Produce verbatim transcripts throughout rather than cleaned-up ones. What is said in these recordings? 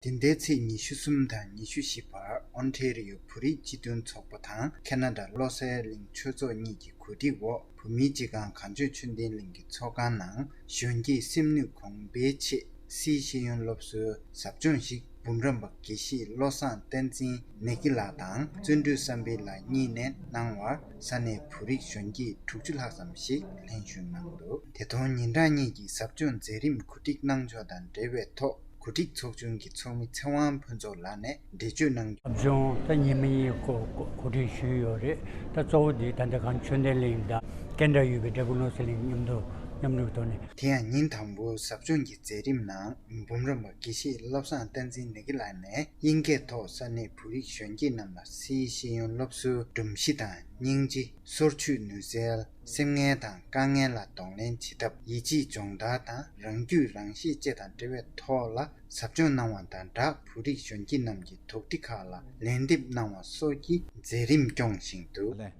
འདི་ཟླའི་ཚེས་ཉི་ཤུ་གསུམ་དང་ཉི་ཤུ་བཞི་བར་ཨོན་ཊེ་རི་ཡོ་བོད་རིགས་སྤྱི་མཐུན་ཚོགས་པ་དང་ཁེ་ན་ཌ་བློ་གསལ་གླིང་ཆོས་ཚོགས་གཉིས་ཀྱི་གོ་སྒྲིག་འོག་བོད་མིའི་སྤྱི་ཁང་གངས་ལྗོངས་ཆོས་ལྡན་གླིང་གི་ཚོགས་ཁང་ནང་གཞོན་སྐྱེས་སེམས་ནུས་གོང་འཕེལ་ཆེད་སིའི་ཤེས་ཡོན་སློབ་གསོའི་ཟབ་སྦྱོང་ཞིག་འབུམ་རམས་པ་དགེ་བཤེས་བློ་བཟང་བསྟན་འཛིན་ནེ་གི་ལགས་དང་བརྩོན་འགྲུས་བསམ་འཕེལ་ལགས་གཉིས་ནས་གནང་བར་ས་གནས་བོད་རིགས་གཞོན་སྐྱེས་དྲུག་ཅུ་ལྷག་ཙམ་ཞིག་ལྷན་ཞུགས་གནང་འདུག་དེ་དུས་ཉིན་གྲངས་གཉིས་ཀྱི་ཟབ་སྦྱོང་མཛད་རིམ་གོ་སྒྲིག་གནང་ཕྱོགས་དང་འབྲེལ་བའི་ཐོག་གོ་སྒྲིག་ཚོགས་ཆུང་གི་ཚོགས་མི་ཚེ་དབང་ཕུན་ཚོགས་ལགས་ནས་འགྲེལ་བརྗོད་གནང་། ཟབ་སྦྱོང་ད་ཉི་མ་གཉིས་གོ་གོ་གོ་སྒྲིག་ཞུས་ཡོད་རེད། ད་གཙོ་བོ་འདི་ད་ལྟ་གངས་ཆོས་ལྡན་གླིང་དང་ཀན་ཌ་ཡུལ་གྱི་འབྲས་སྤུངས་བློ་གསལ་གླིང་མཉམ་དུ་མཉམ་རུབ་ཐོག་ནས། དེ་ཡང་ཉིན་དང་པོའི་ཟབ་སྦྱོང་གི་མཛད་རིམ་ནང་འབུམ་རམས་པ་དགེ་བཤེས་བློ་བཟང་བསྟན་འཛིན་ནེ་གི་ལགས་ནས་དབྱིན་སྐད་ཐོག་ས་གནས་བོད་རིགས་གཞོན་སྐྱེས་རྣམས་ལ་སིའི་ཤེས་ཡོན་སློབ་གསོའི་སྒྲོམ་གཞི་དང་སྙིང་རྗེ། སོར་ཆུད་ནུས་རྩལ། སེམས་ངལ་དང་དཀའ་ངལ་ལ་གདོང་ལེན་བྱེད་ཐབས། ཡིད་ཆེས་སྦྱོང་བརྡར་དང་རང་རྒྱུད་རང་ཤེས་བཅས་དང་འབྲེལ་བའི་ཐོག་ལ་ཟབ་སྦྱོང་གནང་བ་དང་སྦྲགས་བོད་རིགས་གཞོན་སྐྱེས་རྣམས་ཀྱི་དོགས་འདྲི་ཁག་ལ་ལན་འདེབས་གནང་བ་སོགས་ཀྱི་མཛད་རིམ་སྐྱོང་བཞིན་འདུག་ལས།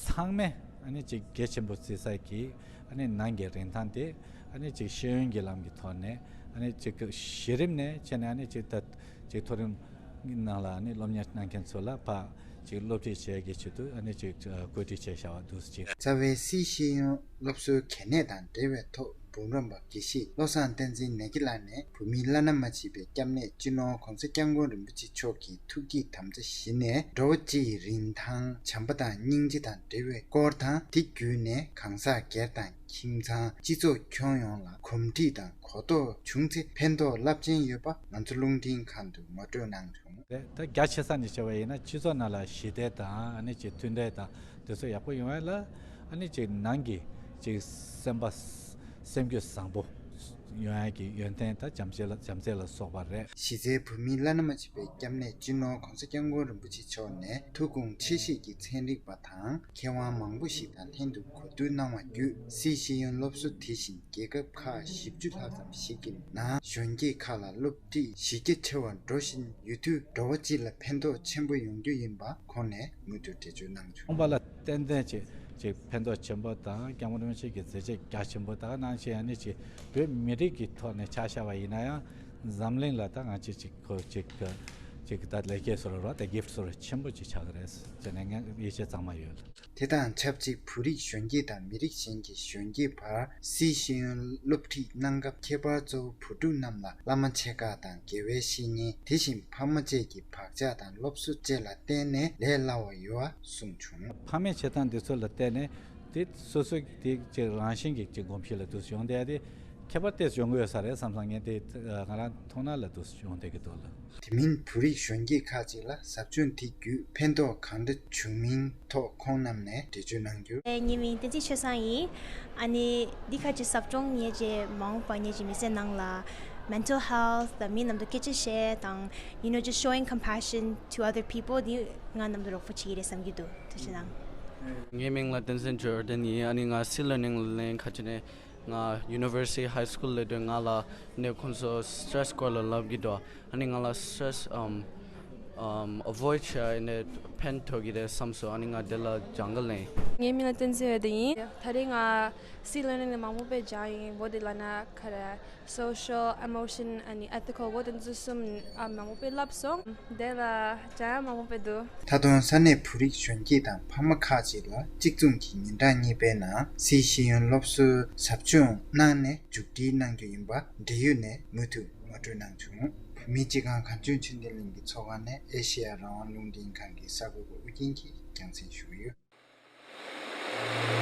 ཚང་མས་ཨ་ནི་ཅིག་གལ་ཆེན་པོ་བརྩི་ས་ཀྱི་ཨ་ནི་ནང་གི་རིན་ཐང་དེ་ཨ་ནི་ཅིག་ཤེས་ཡོན་གྱི་ལམ་གྱི་ཐོག་ནས་ཨ་ནི་ཅིག་གཞི་རིམ་ནས་བྱས་ནས་ཨ་ནི་ཅིག་ད་ཅིག་མཐོ་རིམ་ནང་ལ་ཨ་ནི་སློབ་གཉེར་གནང་མཁན་ཚོ་ལ་ཕར་ཅིག་སློབ་ཁྲིད་བྱེད་ཀྱི་ཆེད་དུ་ཨ་ནི་ཅིག་བཀོད་སྒྲིག་བྱས་བཞག་པ་འདུག་ཅིག་རྩ་བའི་སིའི་ཤེས་ཡོན་སློབ་གསོའི་གལ་གནད་དང་འབྲེལ་བའི་ཐོག་འབུམ་རམས་པ་དགེ་བཤེས་བློ་བཟང་བསྟན་འཛིན་ནེ་གི་ལགས་ནས་བོད་མིའི་བླ་ན་མ་མཆིས་པའི་སྐྱབས་གནས་སྤྱི་ནོར་༸གོང་ས་༸སྐྱབས་མགོན་རིན་པོ་ཆེ་མཆོག་གི་ཐུགས་བསྐྱེད་དམ་བཅའ་བཞི་ནས་འགྲོ་བ་སྤྱི་ཡི་རིན་ཐང་བྱམས་པ་དང་སྙིང་རྗེ་དང་འབྲེལ་བའི་སྐོར་དང་དེ་བརྒྱུད་ནས་གང་ཟག་སྒེར་དང་ཁྱིམ་ཚང་སྤྱི་ཚོགས་ཁྱོན་ཡོངས་ལ་གོམས་འདྲིས་དང་གོ་རྟོགས་བྱུང་ཚེ་ཕན་ཐོགས་རླབས་ཆེན་ཡོད་པ་ང་ཚོ་རླུང་འཕྲིན་ཁང་དུ་ངོ་སྤྲོད་གནང་བྱུང་། རེད། ད་རྒྱ་ཆེ་ས་ནས་བྱས་པ་ཡིན་ན་སྤྱི་ཚོགས་ནང་ལ་ཞི་བདེ་དང་ཨ་ནི་ཅིག་མཐུན་སྒྲིལ་དང་དེ་ཚོ་ཡག་པོ་ཡོང་ཡ་ལ་ཨ་ནི་ཅིག་ནང་གི་ཅིག་སེམས་པ་སེམས་རྒྱུད་བཟང་པོ་ཡོང་ཡ་གི་ཡོན་ཏན་དང་བྱམས་བརྩེ་ལ་བྱམས་བརྩེ་ལ་སོགས་པ་རེད། གཞི་རྩའི་བོད་མིའི་བླ་ན་མ་མཆིས་པའི་སྐྱབས་གནས་སྤྱི་ནོར་༸གོང་ས་༸སྐྱབས་མགོན་རིན་པོ་ཆེ་མཆོག་ནས་ཐུགས་དགོངས་ཆེ་བཞེས་ཀྱི་ཚན་རིག་པ་དང་མཁས་དབང་མང་པོ་ཞིག་དང་ལྷན་དུ་གོ་བསྡུར་གནང་བ་བརྒྱུད་སིའི་ཤེས་ཡོན་སློབ་གསོ་དེ་བཞིན་རྒྱལ་ཁབ་ཁག་བཞི་བཅུ་ལྷག་ཙམ་ཞིག་གི་ནང་གཞོན་སྐྱེས་ཁག་ལ་སློབ་ཁྲིད་གཞི་རྒྱ་ཆེ་བར་འགྲོ་བཞིན་ཡོད་དུས་འགྲོ་བ་སྤྱི་ལ་ཕན་ཐོགས་ཆེན་པོ་ཡོང་རྒྱུ་ཡིན་པ་ཁོང་ནས་མུ་མཐུད་འགྲེལ་བརྗོད་གནང་བྱུང་། ཁོང་པ་ལ་ཏན་ཏན་ཅིག་ཅིག་ཕན་ཐོགས་ཆེན་པོ་དང་སྐྱབས་མགོན་རིན་པོ་ཆེ་གི་མཛད་རྗེས་རྒྱ་ཆེན་པོ་དང་གནང་ཆེད་ཡང་ནི་ཅིག་བོད་མི་རིགས་ཀྱི་ཐོག་ནས་ཆ་བཞག་པ་ཡིན་ན་ཡང་འཛམ་གླིང་ལ་ད་ང་ཅིག་ཅིག་ཁོ་ཅིག་ཅིག་ད་ལེགས་སྐྱེས་བཟོ་འདྲ་རོ་ད་གིཕ་ཊི་བཟོ་འདྲ་ཆེན་པོ་ཅིག་ཆགས་ཀྱི་རེད་ཟེར་ནས་ངས་ཡིད་ཆེས་གཙང་མ་ཡོད། དེ་དང་ཆབས་ཅིག་བོད་རིགས་གཞོན་སྐྱེས་དང་མི་རིགས་གཞན་གྱི་གཞོན་སྐྱེས་བར་སིའི་ཤེས་ཡོན་སློབ་ཁྲིད་གནང་སྐབས་ཁྱད་པར་གཙོ་བོ་བུ་ཕྲུག་རྣམས་ལ་བླ་མ་ཆེ་ཁག་དང་དགེ་བའི་བཤེས་གཉེན་དེ་བཞིན་ཕ་མ་བཅས་ཀྱི་བག་ཆགས་དང་སློབ་གསོ་བཅས་ལ་བརྟེན་ནས་ལས་སླ་བ་ཡོད་པ་གསུངས་བྱུང་། ཕ་མའི་བྱེད་སྟངས་འདི་ཚོ་ལ་བརྟེན་ནས་དེ་སོ་སོའི་དེ་ཅིག་རང་བཞིན་གྱི་ཅིག་གོམས་གཤིས་ལ་དུས་སུ་ཡོང་བསྡད་དེ་ཁྱད་པར་ཏོག་ཙམ་ཡོང་གི་ཡོད་ས་རེད་བསམ་སོང་། ངས་དེ་ང་རང་མཐོང་སྣང་ལ་དུས་སུ་ཡོང་བསྡད་ཀྱི་འདུག་ལ། དེ་མིན་བོད་རིགས་གཞོན་སྐྱེས་ཁག་ཅིག་ལ་ཟབ་སྦྱོང་དེ་བརྒྱུད་ཕན་ཐོགས་གང་འདྲ་བྱུང་མིན་ཐོག་ཁོང་རྣམས་ནས་འགྲེལ་བརྗོད་གནང་རྒྱུར། ངའི་མིང་བསྟན་འཛིན་ཆོས་བཟང་ཡིན། ཨ་ནི་འདི་ཁ་ཅིག་ཟབ་སྦྱོང་ཉེ་ཆེ་མ་འོངས་པ་ཉེ་ཆེ་མི་ཚེ་ནང་ལ་mental health དང་མི་རྣམས་དང་སྐད་ཆ་བཤད་དང་you know just showing compassion to other people འདི་ང་རྣམས་དང་རོགས་པ་བྱེད་ཀྱི་རེད་བསམ་གྱི་འདུག་ཐུགས་རྗེ་གནང་། ངའི་མིང་ལ་བསྟན་འཛིན་ཇོར་ཌན་ཡིན། ཨ་ནི་ང་སི་ལར་ནིང་ལ་ལེན་ཁ་ཅིག་ནས་ང་ཡུ་ནི་ཝར་སི་ཊི་ཧའི་སི་ཀུལ་ལ་དུས་ང་ལ་ནས་ཁོང་ཚོ་སི་ཊེ་རེ་སི་སྐོར་ལ་ལབ་ཀྱི་འདུག་ཨ་ནི་ང་ལ་སི་ཊེ་རེ་སི་ཨམ་ཨམ་ཨ་བོ་ཡིཌ་བྱས་ནས་ཕན་ཐོགས་ཀྱི་རེད་བསམ་སོང་། ཨ་ནི་ང་དེ་ལ་སྦྱང་གི་ལེན། ངའི་མིང་ལ་བསྟན་འཛིན་འོད་ཟླ་ཡིན། ད་རེས་ང་སི་ལར་ནིང་ནས་མང་པོ་དཔེ་སྦྱང་ཡིན། བོ་དེ་ལ་ན་ཁ་ར་social, emotion ཨ་ནི་ethical བོ་དེ་ཚོ་གསུམ་ཨ་མང་པོ་དཔེ་བསླབ་སོང་། དེ་ལ་སྦྱང་ཡ་མང་པོ་དཔེ་འདུག་ད་དུང་ས་གནས་བོད་རིགས་གཞོན་སྐྱེས་དང་ཕ་མ་ཁག་ཅིག་ལ་གཅིག་མཚུངས་ཀྱི་ཉིན་གྲངས་གཉིས་པའི་ནང་སིའི་ཤེས་ཡོན་སློབ་གསོའི་ཟབ་སྦྱོང་གནང་ནས་མཇུག་སྒྲིལ་གནང་རྒྱུ་ཡིན་པ་འབྲེལ་ཡོད་ནས་མུ་མཐུད་ངོ་སྤྲོད་གནང་བྱུང་། བོད་མིའི་སྤྱི་ཁང་གངས་ལྗོངས་ཆོས་ལྡན་གླིང་གི་ཚོགས་ཁང་ནས་ཨེ་ཤེ་ཡ་རང་དབང་རླུང་འཕྲིན་ཁང་གི་གསར་འགོད་པ་ཨུ་རྒྱན་གྱིས་རྒྱང་སྲིང་ཞུས་ཡོད།